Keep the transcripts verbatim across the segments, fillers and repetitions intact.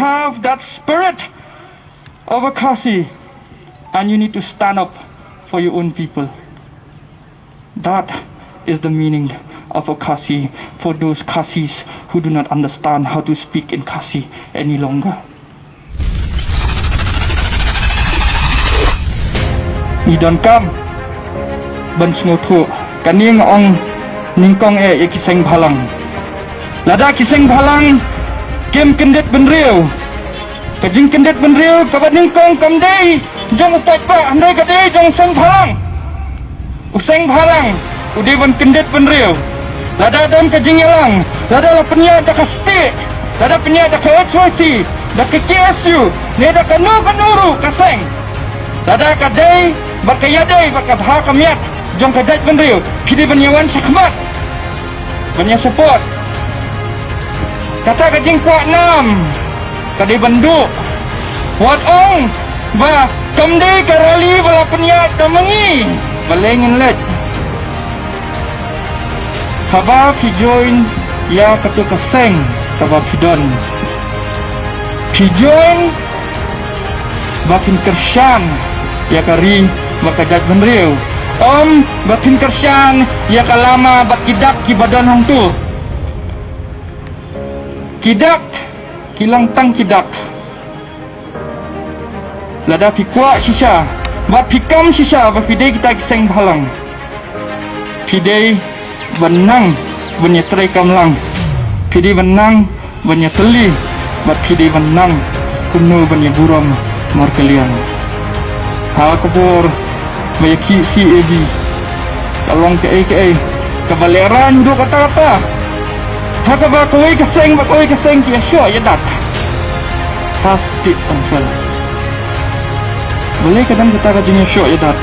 Have that spirit of a Khasi, and you need to stand up for your own people. That is the meaning of a Khasi for those Khasis who do not understand how to speak in Khasi any longer. Ngi donkam ban sngewthuh, kane nga ong nyngkong eh ïa ki seng bhalang. Lada ki seng bhalang kim kyndit bynriew, ka jingkyndit bynriew kaba nyngkong kam dei jong u paidbah, hynrei ka dei jong u seng bhalang. U seng bhalang u dei ban kyndit bynriew. Lada don ka jingïalang, lada la pynïaid da ka state, lada pynïaid da ka H Y C, da ka K S U, ne da kano kano ruh ka seng, lada ka dei bad ka ïadei bad ka bha ka miat jong ka jaitbynriew, phi dei ban ïawan shakhmat ban ïa support. Kata ka jingkwah nam ka dei ban duh. Wat ong ba kam dei ka rally ba la pynïaid da ma ngi. Balei ngin leit? Haba phi join ïa katu ka seng kaba phi don, phi join ba phin kyrshan ïa ka ri bad ka jaitbynriew, ym ba phin kyrshan ïa ka lama bad ki dak kiba don hangtu. Ki dak ki long tang ki dak. Lada phi kwah shisha bad phi kam shisha ba phi dei kita ki seng bhalang, phi dei ban nang ban ïatreikam lang. Phi dei ban nang ban ïatylli bad phi dei ban nang kumno ban ïaburom markylliang. Ha ka por ba ïa ki C A D ka long kaei kaei kaba lehraiñ haduh katta katta, ha kaba kawei ka seng bad kawei ka seng ki ïashoh ïadat ha State Central. Balei ka don kata ka jingïashoh ïadat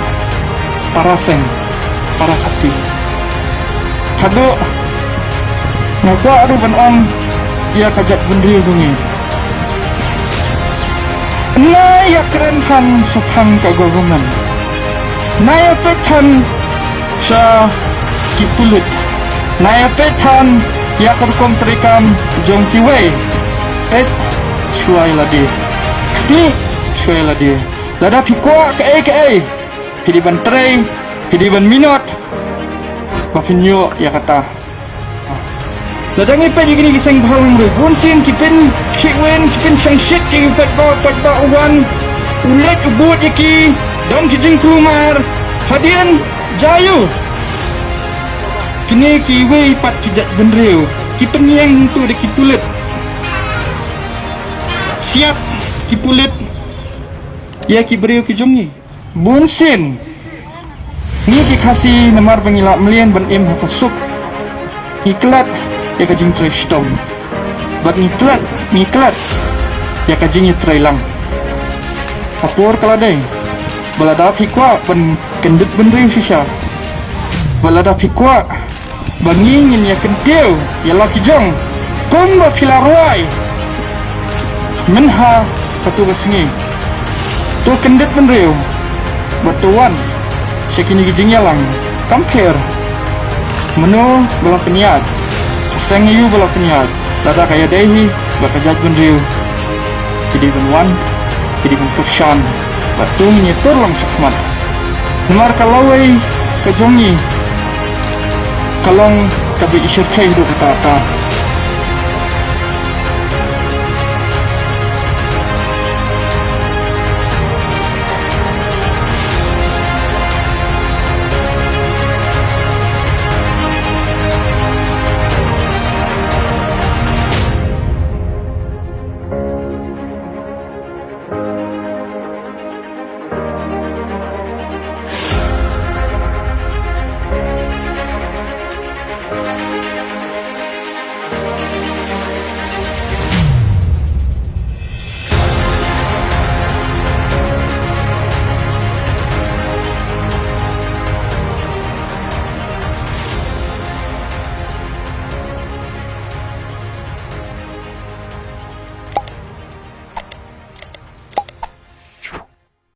para seng, para Khasi? Haduh nga kwah ruh ban ong ïa ka jaitbynriew jong ngi, na ïakren than shaphang ka government, na ïapeit than sha ki pulit, na ïapeit than ïa ka rukom treikam jong kiwei. Peit shuwa ïa lade, khmih shuwa ïa lade. Lada phi kwah kaei kaei, phi dei ban trei, phi dei ban minot ba phin ïoh ïa kata. Lada ngi peit ïa kine ki seng bhalang ruh, bunsien ki pynkhih win, ki pynshongshit ïa ki paidbah, paidbah u wan u leit u bud ïa ki, don ki jingkulmar. Hadien jaiu kine kiwei pat ki jaitbynriew ki pynïeng hangtu da ki pulit. Siat ki pulit ïa ki briew ki jong ngi. Bunsien ngi ki Khasi namar ba ngi lah mlien ban im ha ka suk, ngi klet ïa ka jingtrei shitom bad ngi klet, ngi klet ïa ka jingïatreilang. Ka por ka la dei ba lada phi kwah ban kyndit bynriew shisha, ba lada phi kwah ba ngi ngin ïa kyntiew ïa la ki jong kumba phi la rwai mynha katu ka sngi. To kyndit bynriew bad to wan sha kine ki jingïalang. Kam pher mano ba la pynïaid, ka seng aïu ba la pynïaid, lada ka ïadei hi bad ka jaitbynriew, ki dei ban wan, ki dei ban kyrshan bad to ngin ïa tur lang shakhmat. Namar ka lawei ka jong ngi ka long kaba i shyrkhei haduh katta katta.